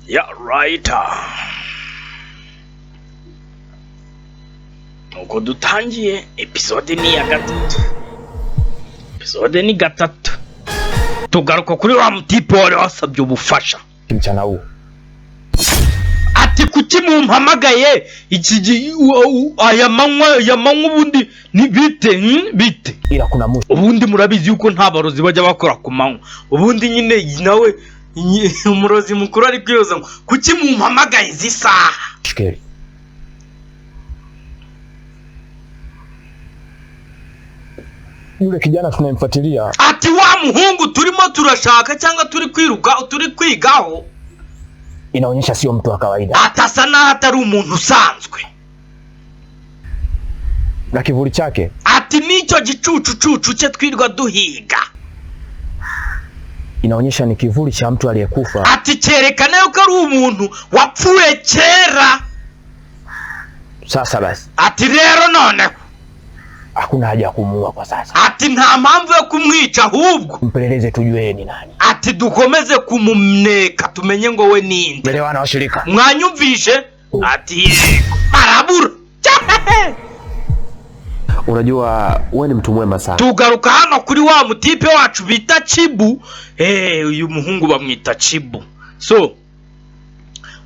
Yeah, right. Nuko dutangiye episode ni iya gatatu. Episode ni gatatu. Tugaruka kuri wa mutipe wari wasabye ubufasha. Mchana huu Ati kuki mumpamagaye iki aya manywa ubundi ni bite, Bite? Ila kuna mtu Ubundi murabizi yuko nta barozi bajya bakora ku manywa. Ubundi nyine nawe umurozi mukuru ari kwibaza ngo kuki mumpamagaye izi saha? Shikeli. Yule kijana tunayemfuatilia Ati wa muhungu turimo turashaka cyangwa turi kwiruka turi kwigaho inaonyesha sio mtu wa kawaida, atasa n'aho atari umuntu usanzwe. Na kivuli chake Ati n'icyo gicucucucu cye twirwa duhiga inaonyesha ni kivuli cha mtu aliyekufa ati cyerekana yuko ari umuntu wapfuye kera. Sasa basi, Ati rero noneho hakuna haja ya kumuua kwa sasa, ati nta mpamvu yo kumwica, ahubwo mpeleleze tujue yeye ni nani. Ati dukomeze kumuneka tumenye ngo we ninde. Elewana washirika? Mwanyumvishe? Ati yego. Barabura. Unajua wewe ni mtu mwema sana. Tugaruka hano kuri wa mutipe wacu bita Chibu. Uyu muhungu bamwita Chibu. So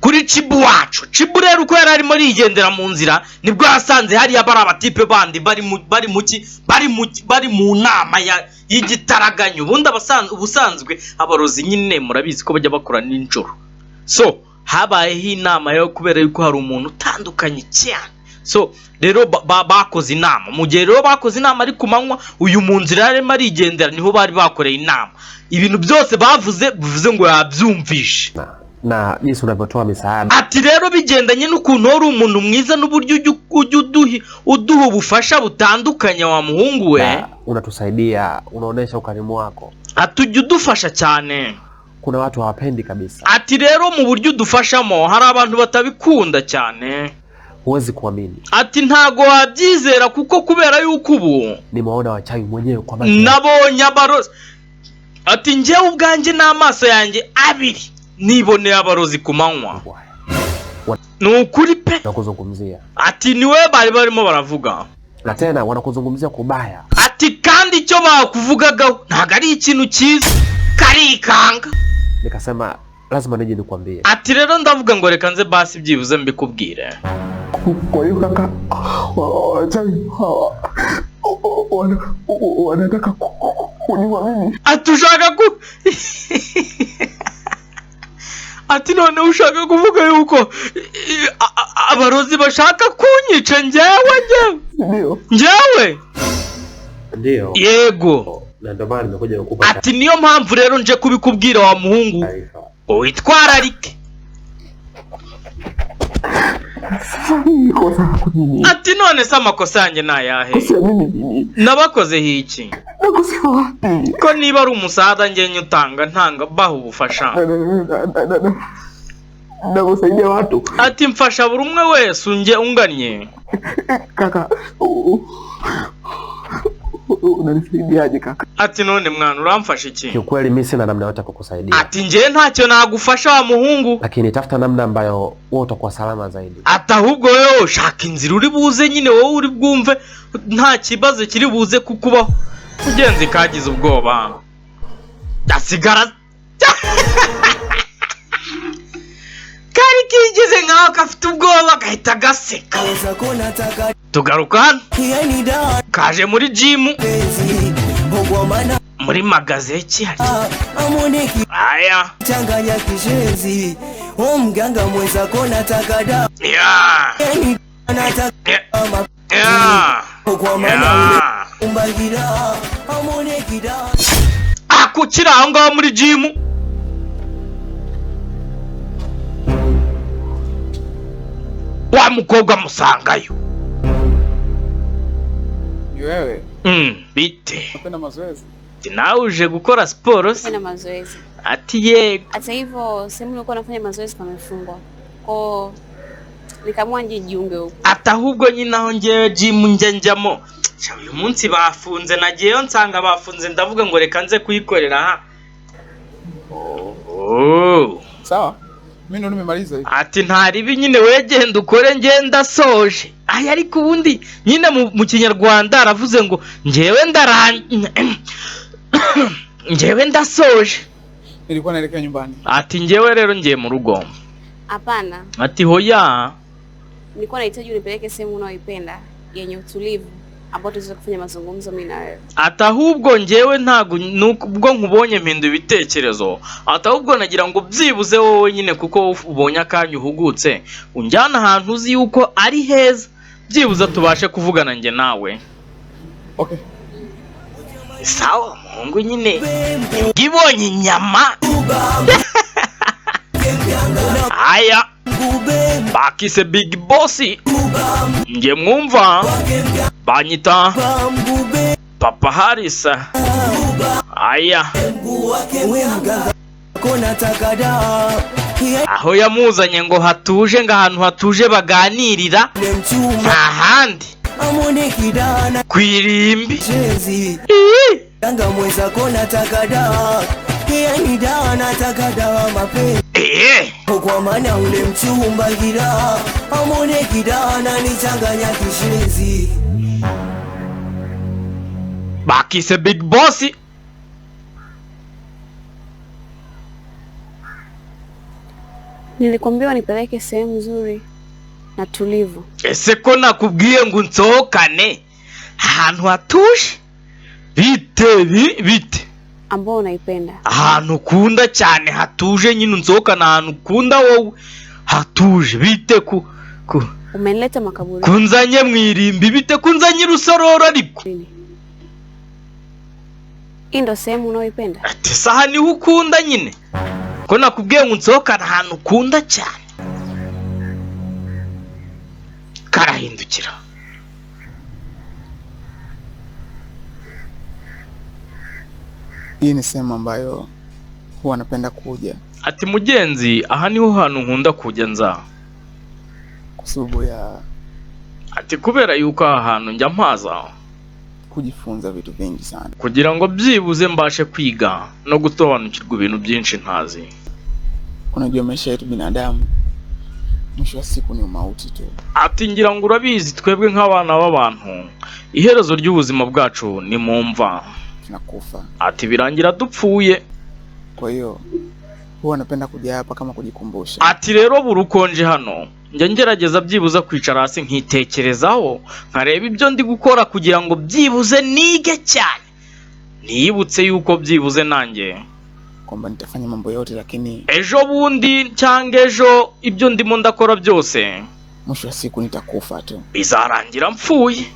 kuri Chibu wacu, Chibu rero uko yari arimo arigendera mu nzira, nibwo yasanze hariya bari abatipe bandi bari mu ki bari mu bari mu nama ya y'igitaraganya. Ubundi ubusanzwe abarozi nyine murabizi ko bajya bakora nijoro. So habayeho inama yo kubera yuko hari umuntu utandukanye cyane. So rero bakoze inama. Mu gihe rero bakoze inama ari ku manywa, uyu mu nzira yarimo arigendera niho bari bakoreye inama. Ibintu byose bavuze bivuze ngo yabyumvishe. Na jinsi unavyotoa misaada Ati rero bigendanye n'ukuntu wari umuntu mwiza n'uburyo ujya uduha ubufasha butandukanye, wa muhungu we. Na unatusaidia, unaonesha ukarimu wako. Ati ujya udufasha cyane. Kuna watu hawapendi kabisa. Ati rero mu buryo udufashamo hari abantu batabikunda cyane. Huwezi kuamini. Ati ntago wabyizera kuko kubera yuko ubu Nimeona wachawi mwenyewe kwa macho nabonye abarozi. Ati njyewe ubwanjye n'amaso yanjye abiri niboneye abarozi ku manywa. Yangu haya. Ni ukuri pe. Wanakuzungumzia. Ati niwe bari barimo baravuga. Na tena wanakuzungumzia kubaya. Ati kandi icyo bakuvugagaho ntabwo ari ikintu cyiza, karikanga. Nikasema lazima nije nikwambie. Ati rero ndavuga ngo reka nze basi byibuze mbikubwire. Kwa hiyo kaka, wachawi hawa wanataka kuniua mimi. Ati ushaka ku ati none ushaka kuvuga yuko abarozi bashaka kunyica njyewe njyewe? Ndio. Njyewe? Ndio. Yego. Na ndio maana nimekuja kukupa Ati niyo mpamvu rero nje kubikubwira, wa muhungu, taarifa. ngo witwararike. Sasa mimi kosa langu nini? Ati none se amakosa yanjye ni ayahe? Kosa mimi nini? Nabakozeho iki? Nakosea wapi? Ko niba ari umusada njye utanga ntanga baha ubufasha. Nakusaidia watu. Ati mfasha buri umwe wese unge ungannye. Kaka, unanisaidiaje kaka? Ati none mwana uramfasha iki? Kiukweli mimi sina namna yote ya kukusaidia. Ati njye ntacyo nagufasha, wa muhungu. Lakini tafuta namna ambayo wewe utakuwa salama zaidi. Ati ahubwo wowe ushaka inzira uri buze nyine wowe uri bwumve nta kibazo kiri buze kukubaho. Mugenzi kagize ubwoba gasigara kari kigize nkaho gafite ubwoba gahita gaseka. Tugaruka hano kaje muri jimu, muri magaze kihari aya Mganga mwenzako nataka dawa ya nataka ya kwa maana ya umbagira amonekida Ako kiri aho ngaho muri jimu, wa mukobwa amusangayo. Ni wewe Bite? unapenda mazoezi? Ati nawe uje gukora siporo se? Nafanya mazoezi. Ati yego. Hata hivyo sehemu nilikuwa nafanya mazoezi pamefungwa, kwao nikaamua nje jiunge huku. Ati ahubwo nyine aho ngewe jimu njya njyamo. Sha, uyu munsi bafunze, nagiyeyo nsanga bafunze, ndavuga ngo reka nze kuyikorera aha. Oh. Sawa. Mimi ndo nimemaliza hivi. Ati nta ribi nyine, wegenda ukore, ngenda soje aya. Ariko ubundi nyine mu Kinyarwanda aravuze ngo njyewe njyewe ndasoje. Nilikuwa naelekea nyumbani. Ati njyewe rero ngiye mu rugo. Hapana, Ati hoya. Nilikuwa nahitaji unipeleke sehemu unayoipenda yenye utulivu ambao tuweze kufanya mazungumzo mimi na wewe. Ati ahubwo njyewe ntabwo nubwo nkubonye mpinda ibitekerezo, ati ahubwo nagira ngo byibuze wowe nyine, kuko ubonye akanya uhugutse, unjyana ahantu uzi yuko ari heza, byibuze tubashe kuvugana njye nawe. Okay. Sawa muhungu, nyine ibonye inyama aya bakise Big Boss. Njye mwumva banyita Papa Harisa aya. We mganga nataka dawa Aho yamuzanye ngo hatuje, ngo ahantu hatuje baganirira, ile mchuma nta handi amone kidana ku irimbi. chezi Ii! Ganga mwenzako nataka dawa, yani dawa, nataka dawa mapenzi kwa maana ule mchumba kida amone kidana nichanganya kishenzi. Bakise Big Boss. Nilikwambia nipeleke sehemu nzuri na tulivu. Ese ko nakubwiye ngo unsohokane ahantu hatuje, bite bite? Ambao unaipenda. Ahantu ukunda cyane hatuje nyine, unsohokane ahantu ukunda wowe hatuje, bite ku Umenileta makaburini. Kunzanye mu irimbi, bite kunzanye urusororo ariko? Hii ndo sehemu unayoipenda? Ati saha niho ukunda nyine, ko nakubwiye ngo unsohokane ahantu ukunda cyane. Karahindukira. Hii ni sehemu ambayo huwa napenda kuja Ati mugenzi, aha niho hantu nkunda kujya nza kwa sababu ya Ati kubera yuko aha hantu njya mpaza kujifunza vitu vingi sana. Kugira ngo byibuze mbashe kwiga no gusobanukirwa ibintu byinshi ntazi. Unajua maisha yetu binadamu, mwisho wa siku ni umauti tu. Ati ngira ngo urabizi, twebwe nk'abana b'abantu iherezo ry'ubuzima bwacu ni mu mva. Tunakufa. Ati birangira dupfuye. Kwa hiyo huwa napenda kuja hapa kama kujikumbusha. Ati rero buri uko nje hano njya ngerageza byibuze kwicara hasi nkitekerezaho, nkareba ibyo ndi gukora kugira ngo byibuze nige cyane, niyibutse yuko byibuze nanjye kwamba nitafanya mambo yote, lakini ejo bundi cyangwa ejo ibyo ndimo ndakora byose mwisho wa siku nitakufa tu, bizarangira mpfuye.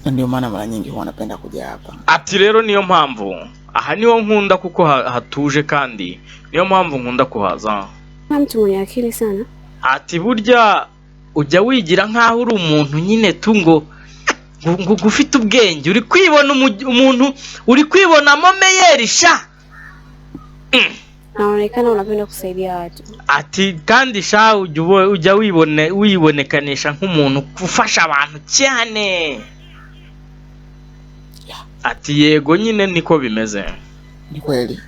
Na ndio maana mara nyingi huwa napenda kuja hapa. Ati rero niyo mpamvu aha niho nkunda kuko hatuje, kandi niyo mpamvu nkunda kuhaza. Kama mtu mwenye akili sana. Ati burya ujya wigira nk'aho uri umuntu nyine tu, ngo ufite ubwenge, uri kwibona umuntu uri kwibonamo meyeri sha. Naonekana unapenda kusaidia watu. Ati kandi sha ujya wibonekanisha nk'umuntu ufasha abantu cyane. Ati yego nyine niko bimeze. Ni kweli,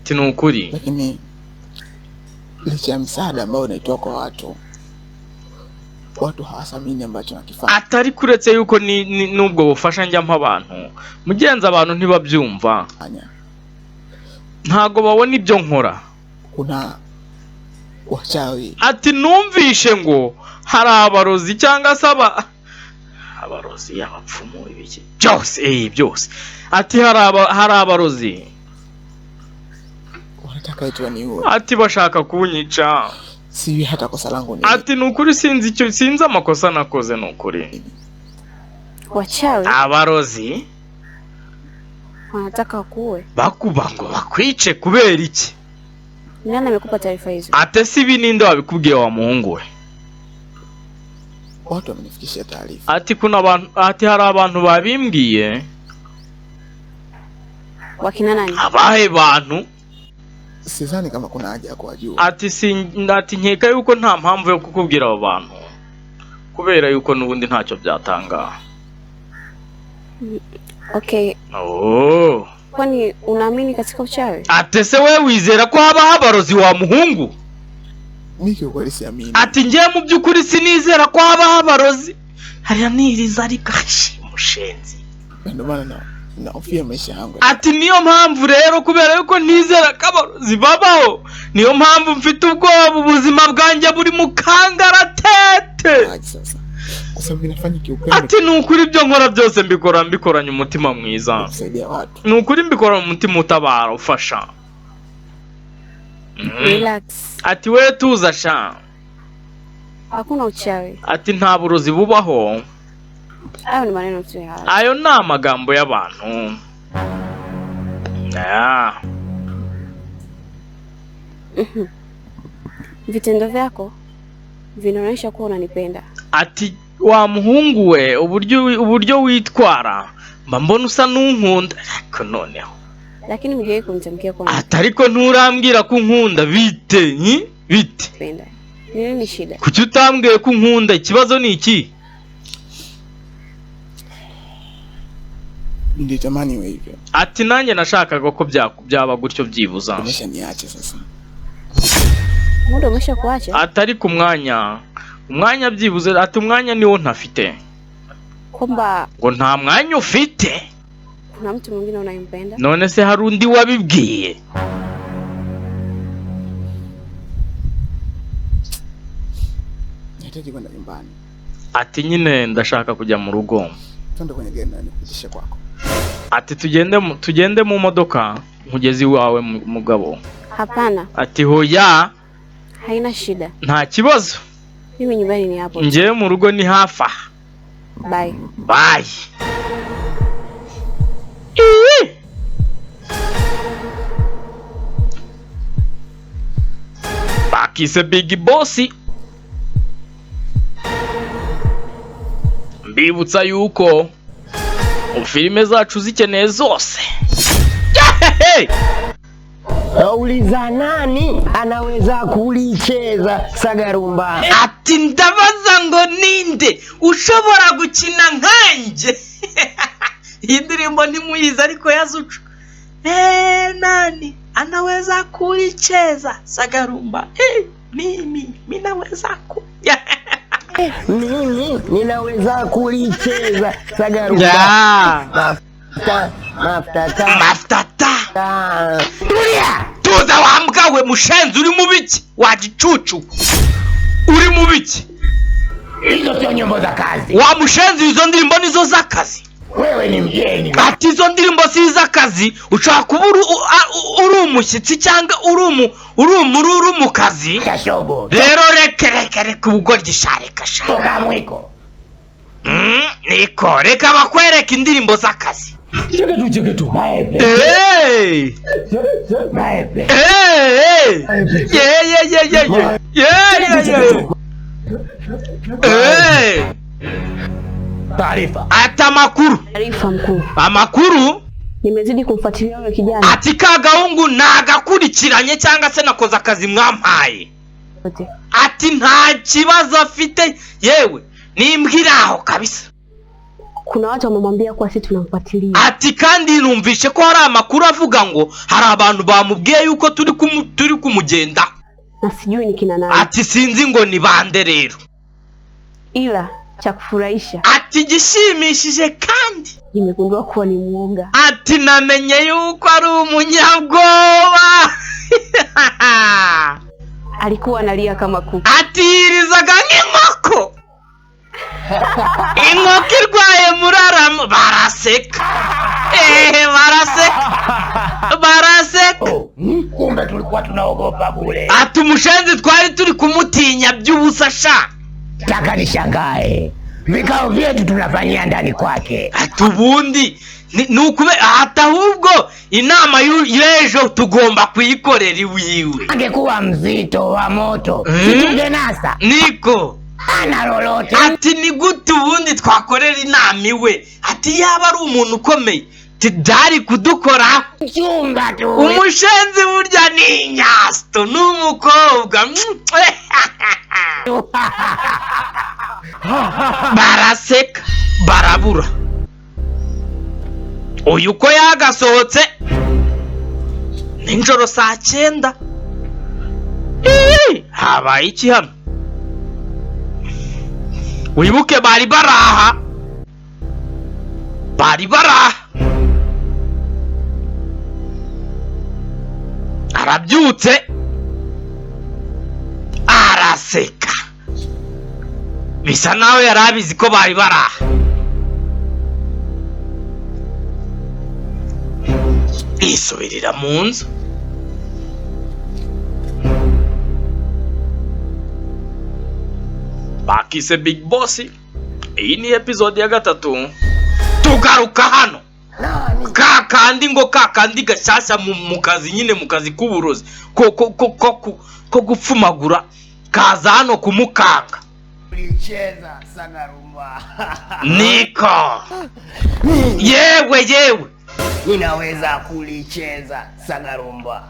Ati ni ukuri. Lakini licha ya misaada ambayo naitoa kwa watu, watu hawathamini ambacho nakifanya. Atari kuretse yuko ni n'ubwo bufasha njya mpa abantu, mugenzi, abantu ntibabyumva, ntago babona ibyo nkora. Kuna wachawi Ati numvishe ngo hari abarozi cyangwa se abarozi, abapfumu, ibiki byose, byose. Ati hari abarozi wanataka eti waniue. Ati bashaka kunyica. Sijui hata kosa langu ni Ati ni ukuri sinzi icyo, sinzi amakosa nakoze, ni ukuri. Wachawi Abarozi wanataka wakuue. Bakuba ngo bakwice kubera iki? Nani amekupa taarifa hizo? Ate si ibi ninde wabikubwiye wa muhungu we? Watu wamenifikishia taarifa. Ati kuna abantu, ati hari abantu babimbwiye. Wakina nani? Abahe bantu? Sidhani kama kuna haja ya kuwajua. Ati si ati nkeka yuko nta mpamvu yo kukubwira abo bantu kubera yuko n'ubundi ntacyo byatanga. Okay, Oh. kwani unaamini katika uchawi? Ate se we wizera ko habaho abarozi wa muhungu? Mi kiukweli siamini. Ati ngewe mu by'ukuri sinizera ko habaho abarozi. Hariya niriza ariko ashi mushenzi. Na ndio maana na nahofia maisha yangu. Ati niyo mpamvu rero, kubera yuko ntizera ko abarozi babaho, niyo mpamvu mfite ubwoba, ubuzima bwanjye buri mu kangaratete. Aje sasa. Kwa sababu ninafanya kiupendo Ati ni ukuri ibyo nkora byose mbikora mbikoranye umutima mwiza. kusaidia watu. Ni ukuri mbikora mu mutima utabara, ufasha. Relax. Ati we tuza sha. Hakuna uchawi. Ati nta burozi bubaho. Hayo ni maneno tu ya watu. Ayo ni amagambo y'abantu. Ah. Vitendo vyako vinaonyesha kuwa unanipenda. Ati wa muhungu we, uburyo witwara mba mbona usa n'unkunda, ariko noneho Lakini hujawahi kunitamkia kuwa ati ariko nturambwira ko unkunda. Bite nyi? Bite? unanipenda. Ni nini shida? Kuki utambwiye ko unkunda? Ikibazo ni iki? Nilitamani iwe hivyo. Ati nanjye nashakaga ko byaba gutyo byibuza. Umeshaniacha sasa. Muda umesha kuacha? Ati ariko umwanya byibuze, ati umwanya niwo ntafite. Kwamba Ngo nta mwanya ufite? kuna mtu mwingine unayempenda? None se hari undi wabibwiye? Nahitaji kwenda nyumbani. Ati nyine ndashaka kujya mu rugo. Twende kwenye gari na nikupitishe kwako. Ati tugende mu modoka nkugeze iwawe, mugabo. Hapana, Ati hoya. Haina shida. Nta kibazo. Mimi nyumbani ni hapo. Njyewe mu rugo ni hafi aha. Bye. Bye. Ii! Bakise Big Boss. Mbibutsa yuko filime zacu zikeneye zose. Yehehe! Auliza nani anaweza kulicheza sagarumba? Ati ndabaza ngo ninde ushobora gukina nkanjye? Iyi ndirimbo ntimuyizi ariko yazucu. Nani anaweza kulicheza sagarumba? Mimi minaweza ku Mimi ninaweza kulicheza sagarumba. Ya. Mafuta, mafuta ta. Mafuta ta. Ta. Tuza wa mbwa we, mushenzi, uri mu biki? Wa gicucu, uri mu biki? Hizo sio nyimbo za kazi. Wa mushenzi, izo ndirimbo nizo z'akazi? Wewe ni mgeni. Ati izo ndirimbo si iz'akazi, ushobora kuba uri umushyitsi cyangwa uri mu kazi. Kashobo. Rero reke reke reka ubugoryi sha, reka sha. Toka mwiko. Niko reka bakwereke indirimbo z'akazi. Cheketu cheketu. Maembe. Hey! Maembe. Hey, hey! Yeah, yeah, yeah, yeah, yeah. Yeah, yeah, yeah. Hey! Taarifa. Ati amakuru. Taarifa mkuu. Amakuru. Nimezidi kumfuatilia yule kijana. Ati ka gahungu nagakurikiranye cyangwa se nakoze akazi mwampaye. Yote. Ati nta kibazo afite, yewe nimbwira aho kabisa. Kuna watu wamemwambia kuwa sisi tunamfuatilia. Ati kandi numvishe ko hari amakuru avuga ngo hari abantu bamubwiye yuko turi kumugenda. Na sijui ni kina nani. Ati sinzi ngo ni bande rero. Ila cha kufurahisha Ati gishimishije kandi nimegundua kuwa ni muoga. Ati namenye yuko ari umunyabwoba. Alikuwa analia kama kuku. Ati yirizaga nk'inkoko. Inkoko irwaye muraramo. Baraseka. Baraseka. Baraseka. Oh, kumbe tulikuwa tunaogopa bure. Ati umushenzi twari turi kumutinya by'ubusa sha. Taka nishangae. Vikao vyetu tunafanyia ndani kwake. Ati ubundi ni ukube ati ahubwo inama y'ejo tugomba kuyikorera iwiwe. Angekuwa mzito wa moto, situngenasa. Niko. Ana lolote. Ati ni gute ubundi twakorera inama iwe? Ati yaba ari umuntu ukomeye tidari kudukora. Chumba tu. Umushenzi burya ni inyasto, ni umukobwa. Baraseka barabura. Uyu uko yagasohotse nijoro saa 9. Habaye iki hano? Wibuke bari baraha, bari baraha. Arabyutse, araseka, bisa naho yari abizi ko bari baraha. Isubirira mu nzu. Bakise Big Boss. Iyi ni episode ya 3. Tugaruka hano ka kandi ngo ka kandi gashyashya mu kazi nyine, mu kazi k'uburozi ko ko ko ko ko gupfumagura, kaza hano kumukanga. Niko yewe yewe, ninaweza kulicheza sagarumba.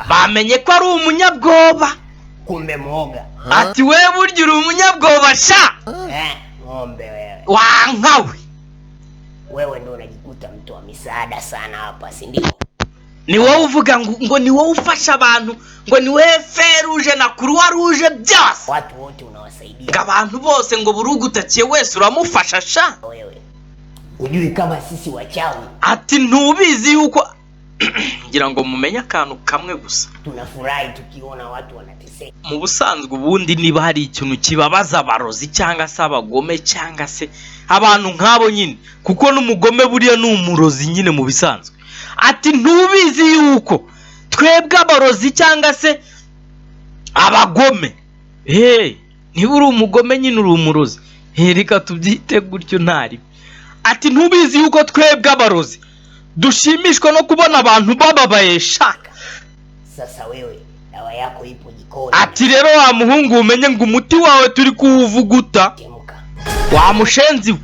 Bamenye ko ari umunyabwoba. Kumbe mwoga. Ati we burya uri umunyabwoba sha. Ng'ombe wewe. Wankawe. Wewe ndio unajikuta mtu wa misaada sana hapa, si ndio? Ni wowe uvuga ngo ni wowe ufasha abantu, ngo ni wowe feruje na Croix Rouge byose. Watu wote unawasaidia. Abantu bose ngo burugutakiye wese uramufasha sha. Wewe ujui kama sisi wachawi. Ati ntubizi yuko ngira ngo mumenye akantu kamwe gusa. Tunafurahi tukiona watu wanateseka. Mu busanzwe ubundi niba hari ikintu kibabaza abarozi cyangwa se abagome cyangwa se abantu nk'abo nyine, kuko n'umugome buriya ni umurozi nyine mu bisanzwe. Ati ntubizi yuko twebwe abarozi cyangwa se abagome, niba uri umugome nyine uri umurozi, reka tubyite gutyo ntari. Ati ntubizi yuko twebwe abarozi dushimishwa no kubona abantu bababaye shaka. Sasa wewe dawa yako ipo jikoni. Ati rero wa muhungu umenye ngo umuti wawe turi kuwuvuguta. Wa mushenzi we.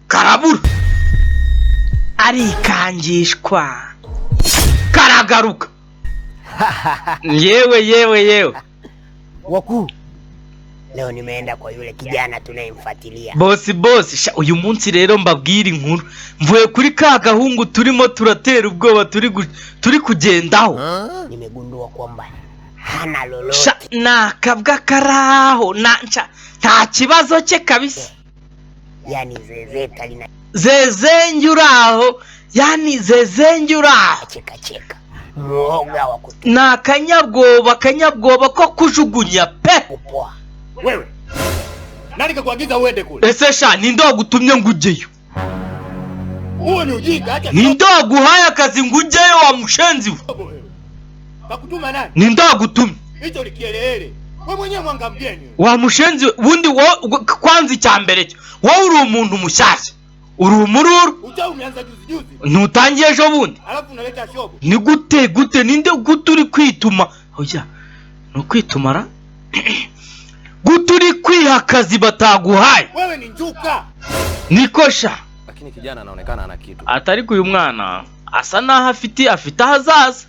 Karabura. Arikangishwa. Karagaruka. Yewe yewe yewe. Wakuu. Leo nimeenda kwa yule kijana tunayemfuatilia. Bosi bosi, uyu munsi rero mbabwira inkuru. Mvuye kuri ka gahungu turimo turatera ubwoba turi kugendaho. Nimegundua kwamba hana lolote. Na kabwa karaho na nta kibazo cye kabisa. Yani zezeta lina zezenguraho, yani zezenguraho. Cheka cheka. Muoga wa kutu. Na kanyabwoba ko kujugunya pe. Kupoa. Wewe nani kakuagiza uende kule? Ese sha ninde wagutumye ngo ujyeyo? Huo ni ujinga, acha. Ninde waguhaye akazi ngo ujyeyo wa mushenzi we? Kakutuma nani? Ninde wagutumye? Hicho ni kielele. Wewe mwenyewe mwanga mgeni. Wa mushenzi we, ubundi kwanza icyambere cyo wowe uri umuntu mushyashya, uri umururu. Ucha umeanza juzi juzi. Ntutangiye ejo bundi. Alafu unaleta shobo. Ni gute gute ninde gute uri kwituma? Oya, ni ukwitumara? Guturi kwiha akazi bataguhaye. Wewe ni njuka. Nikosha. Lakini kijana anaonekana ana kitu. Atari uyu mwana asa naho afite ahazaza.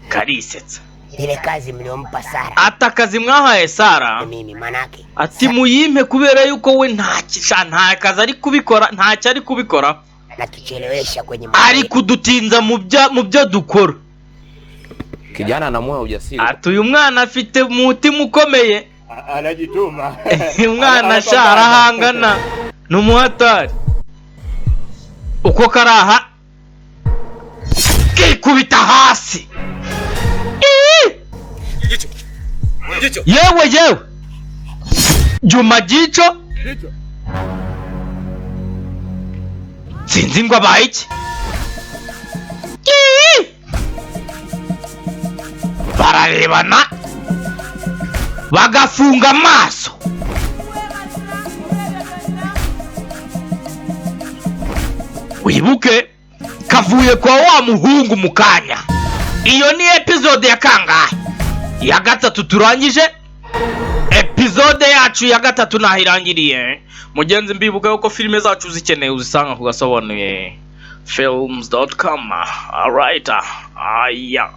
Karisetsa. Ile kazi mliompa Sara. Ata kazi mwahaye Sara. Mimi manake. Ati muyimpe kubera yuko we nta kazi ari kubikora, ntacyo ari kubikora. Natuchelewesha kwenye ari kudutinza mu byo dukora. Kijana ana moyo ujasiri. Ati uyu mwana afite umutima ukomeye. Anajituma. Umwana sha arahangana ni umuhatari. Uko karaha kikubita hasi. Yewe yewe Juma Jicho sinzi ngo abaye iki. Bararebana bagafunga amaso. Wibuke kavuye kwa wa muhungu mukanya. Iyo ni episode ya kangahe? Ya 3 turangije. Episode yacu ya 3 naho irangiriye. Mugenzi mbibuka yuko filime zacu zikeneye uzisanga ku gasobanuye films.com. All right. Aya.